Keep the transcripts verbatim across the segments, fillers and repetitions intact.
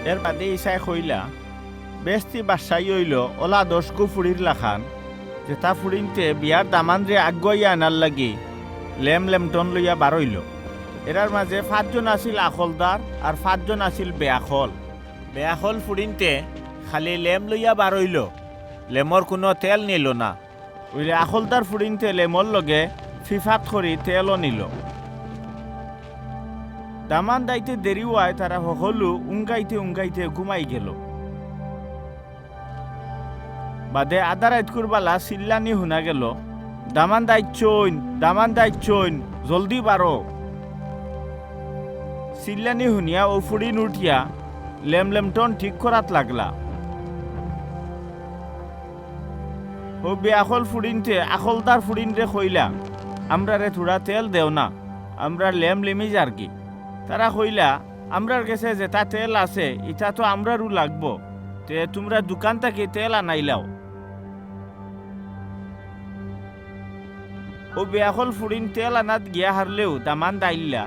এর বাদে ইছায় কইলা, বেহেস্তি বাদশাই অইলো অলা দশগু ফুড়ির লাখান, যেতা ফুড়িন্তে বিয়ার দামান্দরে আগুয়াইয়া আনার লাগি লেম লেমটন লইয়া বারইলো। এরার মাজে পাঁচজন আছিল আকলদার আর পাঁচজন আছিল বেআকল। বেআকল ফুড়িন্তে খালি লেম লইয়া বারইলো, লেমর কুনু তেল নিলো না। অইলে আকলদার ফুড়িন্তে লেমর লগে ফিফাত করি তেলও নিলো। দামান্দ আইতে দেরি অওয়ায় তারা হকলউ উঙ্গাইতে উঙ্গাইতে ঘুমাই গেলো। বাদে আধা রাইতকুর বালা চিল্লানি হুনা গেলো, "দামান্দ আইচ্ছইন, দামান্দ আইচ্ছইন, জলদি বারো।" চিল্লানি হুনিয়া অউ ফুড়িন উঠিয়া লেম লেমটন ঠিক করাত লাগলা। অউ বেআকল ফুড়িন্তে আকলদার ফুড়িনরে কইলা, "আমরারে থুড়া তেল দেও না, আমরার লেম লিমি যারগি।" তারা কইলা, "আমরার গেছে যেতা তেল আছে, ইতা তো আমরারউ লাগবো, তে তুমরা দুকান থাকি তেল আনাইলাও।" অউ বেআকল ফুড়িন তেল আনাত গিয়া হারলেউ দামান্দ আইল্লা।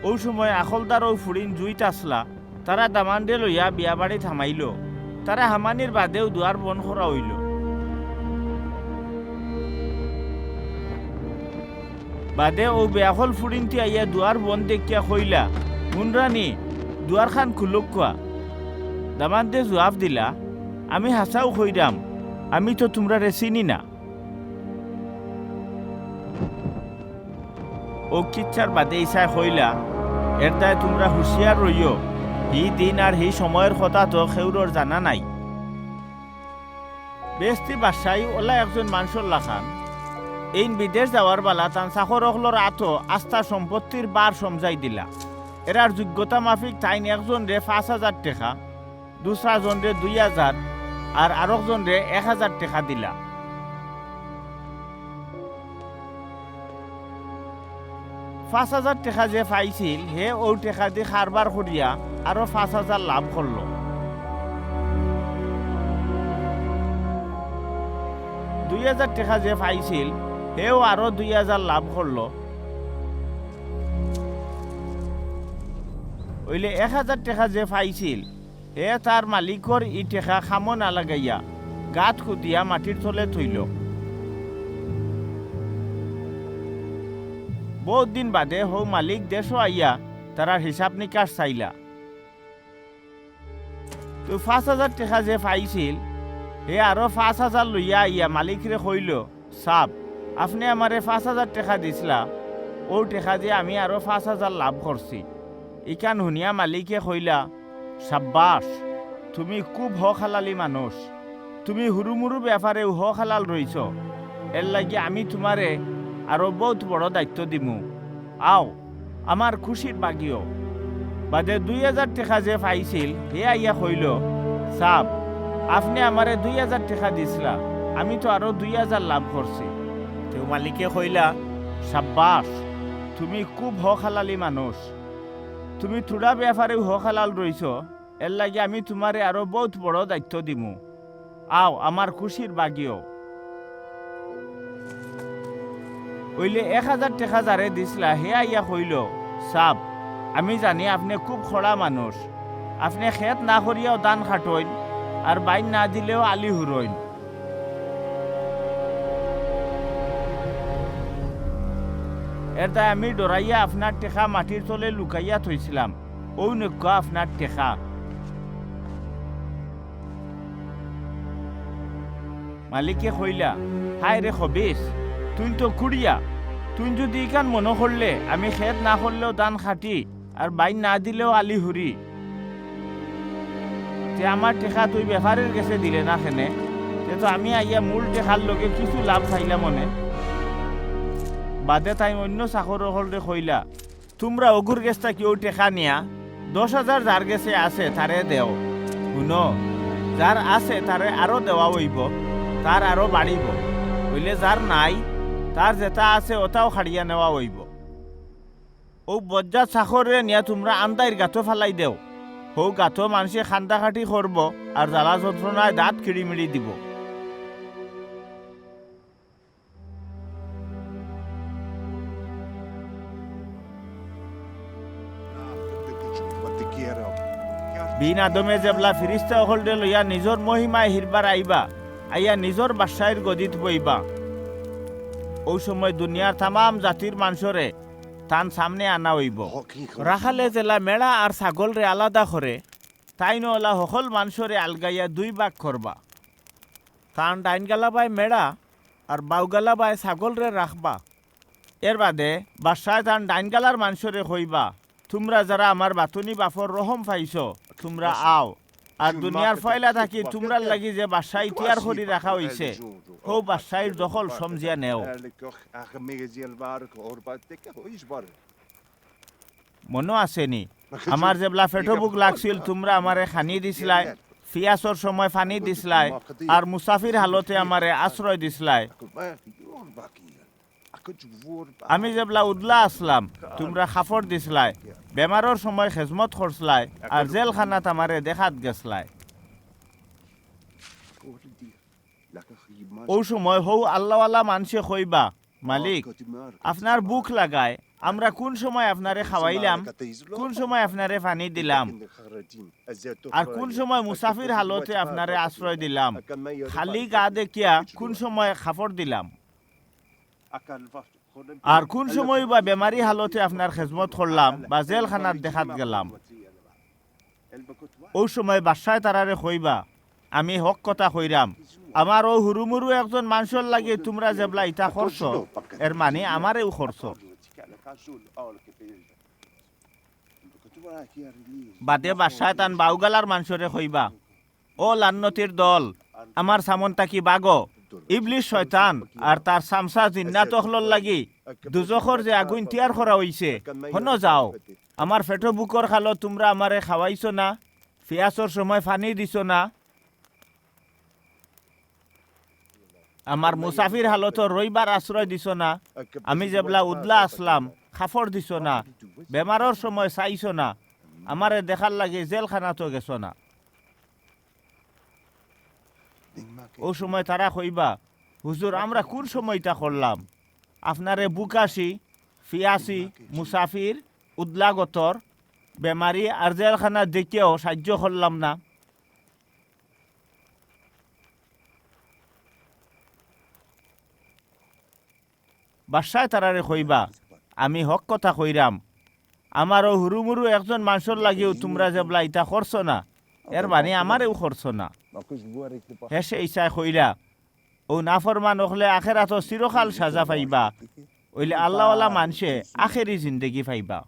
অউ সময় আকলদার অউ ফুড়িন জুইত আছলা, তারা দামান্দরে লইয়া বিয়া বাড়িত হামাইলো। তারা হামানির বাদেউ দুয়ার বন করা অইলো। বাদে অউ বেআকল ফুড়িন্তে আইয়া দুয়ার বন দেখিয়া কইলা, "হুনরানি, দুয়ারখান খুলউক্কা।" দামান্দে জুয়াপ দিলা, "আমি হাছাউ কইরাম, আমি তো তুমরারে চিনি না।" অউ কিচ্ছার বাদে ইছায় কইলা, "এর দায় তুমরা হুঁশিয়ার রইও, হি দিন আর হি সময়র কথা তো কেউরর জানা নাই।" বেহেস্তি বাদশাই অলা একজন মানষর লাখান, এইন বিদেশ যাওয়ার বালা তান চাকর অকলর আতো আস্তা সম্পত্তির ভার সমজাই দিলা। এরার যোগ্যতা মাফিক তাইন একজনরে পাঁচ হাজার টেকা, দুসরা জনরে দুই হাজার, আর আরক জনরে এক হাজার টেকা দিলা। পাঁচ হাজার টেকা যে পাইছিল, হে অউ টেকা দি কারবার করিয়া আরো পাঁচ হাজার লাভ করলো। দুই হাজার টেকা যে পাইছিল, হেও আরো দুই হাজার লাভ করলো। অইলে এক হাজার টেকা যে পাইছিল, হে তার মালিকর ই টেকা কামো না লাগাইয়া গাত খুদিয়া মাটির তলে থইলো। বউত দিন বাদে হউ মালিক দেশো আইয়া তারার হিসাব নিকাশ চাইলা। তো পাঁচ হাজার টেকা যে পাইছিল, হে আরো পাঁচ হাজার লইয়া আইয়া মালিকরে কইলো, "সাব, আপনে আমারে পাঁচ হাজার টেকা দিছলা, অউ টেকা দি আমি আরো পাঁচ হাজার লাভ করছি।" ইখান হুনিয়া মালিকে কইলা, "সাব্বাস, তুমি খুব হক হালালি মানুষ। তুমি হুরুমুরু ব্যাপারেউ হক হালাল রইছো। এরলাগি আমি তুমারে আরো বউত বড় দায়িত্ব দিমু। আও, আমার খুশির ভাগি অও।" বাদে দুই হাজার টেকা যে পাইছিল, হে আইয়া কইলো, "সাব, আপনে আমারে দুই হাজার টেকা দিছলা, আমি তো আরো দুই হাজার লাভ করছি।" তেউ মালিকে কইলা, "সাব্বাস, তুমি খুব হক হালালি মানুষ। তুমি থুড়া ব্যাপারেউ হক হালাল রইছো, এরলাগি আমি তুমারে আরো বউত বড় দায়িত্ব দিমু। আও, আমার খুশির ভাগি অও।" অইলে এক হাজার টেকা যারে দিছলা, হে আইয়া কইলো, "সাব, আমি জানি আপনে খুব খড়া মানুষ। আপনে খেত না করিয়াও ধান কাটইন, আর বাইন না দিলেও আলি হুরইন। এর দায় আমি ডরাইয়া আপনার টেকা মাটির তলে লুকাইয়া থইছিলাম। অউ নেউক্কা আপনার টেকা।" মালিকে কইলা, "হায় রে খবিস, তুইন তো কুড়িয়া। তুইন যুদি ইখান মনো করলে আমি খেত না করলেও ধান কাটি, আর বাইন না দিলেও আলি হুরি, তে আমার টেকা তুই ব্যাপারীর গেছে দিলে না কেনে? তে তো আমি আইয়া মূল টেকার লগে কিছু লাভ পাইলাম অনে।" বাদে তাইন অইন্য চাকর অকলরে কইলা, "তুমরা অগুর গেছ থাকি অউ টেকা নিয়া দশ হাজার যার গেছে আছে তারে দেও। হুনো, যার আছে তারে আরো দেওয়া অইবো, তার আরো বাড়িবো। অইলে যার নাই, তার যেতা আছে অতাও কাড়িয়া নেওয়া অইবো। অউ বজ্জাত চাকররে নিয়া তুমরা আন্দাইর গাতো ফালাই দেও। হউ গাতো মানষে কান্দা-কাটি করবো আর জ্বালা-যন্ত্রণায় দাঁত কিড়িমিড়ি দিবো।" বিন আদমে যেবলা ফিরিস্তা অকলরে লইয়া নিজর মহিমায় হিরবার আইবা, আইয়া নিজর বাদশাইর গদিত বইবা, অউ সময় দুনিয়ার তামাম জাতির মানষরে তান সামনে আনা অইবো। রাখালে যেলা মেড়া আর ছাগলরে আলাদা করে, তাইন অলা হকল মানষরে আলগাইয়া দুই ভাগ করবা। তান ডাইন গালাবায় মেড়া আর বাউ গালাবায় ছাগলরে রাখবা। এর বাদে বাদশায় তান ডাইন গালার মানষরে কইবা, "তুমরা যারা আমার বাতুনি বাফর রহম পাইছো, তুমরা আও। আর দুনিয়ার ফয়লা থাকি তুমরার লাগি যে বাদশাই তৈয়ার করি রাখা অইছে, হউ বাদশাইর দখল সমজিয়া নেও।" মনো আছে নি? আমার যেবলা পেটো ভুক লাগছিল, তুমরা আমারে খানি দিছলায়, ফিয়াসর সময় পানি দিছলায়, আর মুসাফির হালতে আমারে আশ্রয় দিছলায়। আমি যেবলা উদলা আছলাম, তুমরা কাপড় দিছলায়, বেমারর সময় খেজমত করছলায়, আর জেলখানাত আমারে দেখাত গেছলায়। অউ সময় হউ আল্লাওয়ালা মানষে কইবা, "মালিক, আপনার ভুক লাগায়, আমরা কুন সময় আপনারে খাওয়াইলাম, কুন সময় আপনারে পানি দিলাম, আর কুন সময় মুসাফির হালতে আপনারে আশ্রয় দিলাম? খালি গা দেখিয়া কুন সময় কাপড় দিলাম? আর কুন সময় বা বেমারি হালতে আপনার খেজমত করলাম বা জেলখানাত দেখাত গেলাম?" অউ সময় বাদশায় তারারে কইবা, "আমি হক কথা কইরাম, আমার অউ হুরুমুরু একজন মানষর লাগি তুমরা যেবলা ইতা করছো, এর মানি আমারেউ করছো।" বাদে বাদশায় তান বাউ গালার মানষরে কইবা, "ও লান্নতির দল, আমার সামন থাকি বাগো। ইবলিস শয়তান আর তার চামচা জিন্নাত অকলর লাগি দুজখর যে আগুইন তৈয়ার করা অইছে, হনো যাও। আমার পেটো ভুকর হালত তুমরা আমারে খাওয়াইছো না, ফিয়াসর সময় পানি দিছো না, আমার মুসাফির হালতো রইবার আশ্রয় দিছো না, আমি যেবলা উদলা আছলাম, কাপড় দিছো না, বেমারর সময় চাইছো না, আমারে দেখার লাগি জেলখানাতো গেছো না।" অউ সময় তারা কইবা, "হুজুর, আমরা কুন সময় ইতা করলাম? আপনারে ভুকাশি, ফিয়াসি, মুসাফির, উদলা গতর, বেমারি আর জেলখানাত দেখিয়াও সাইয্য করলাম না?" বাদশায় তারারে কইবা, "আমি হক কথা কইরাম, আমার অউ হুরুমুরু একজন মানষর লাগিও তুমরা যেবলা ইতা করছো না, এর মানি আমারেউ করছো না।" হেষে ইছায় কইলা, "অউ নাফরমান অকলে আখেরাতো চিরকাল সাজা পাইবা, অইলে আল্লাওয়ালা মানষে আখেরি জিন্দেগি পাইবা।"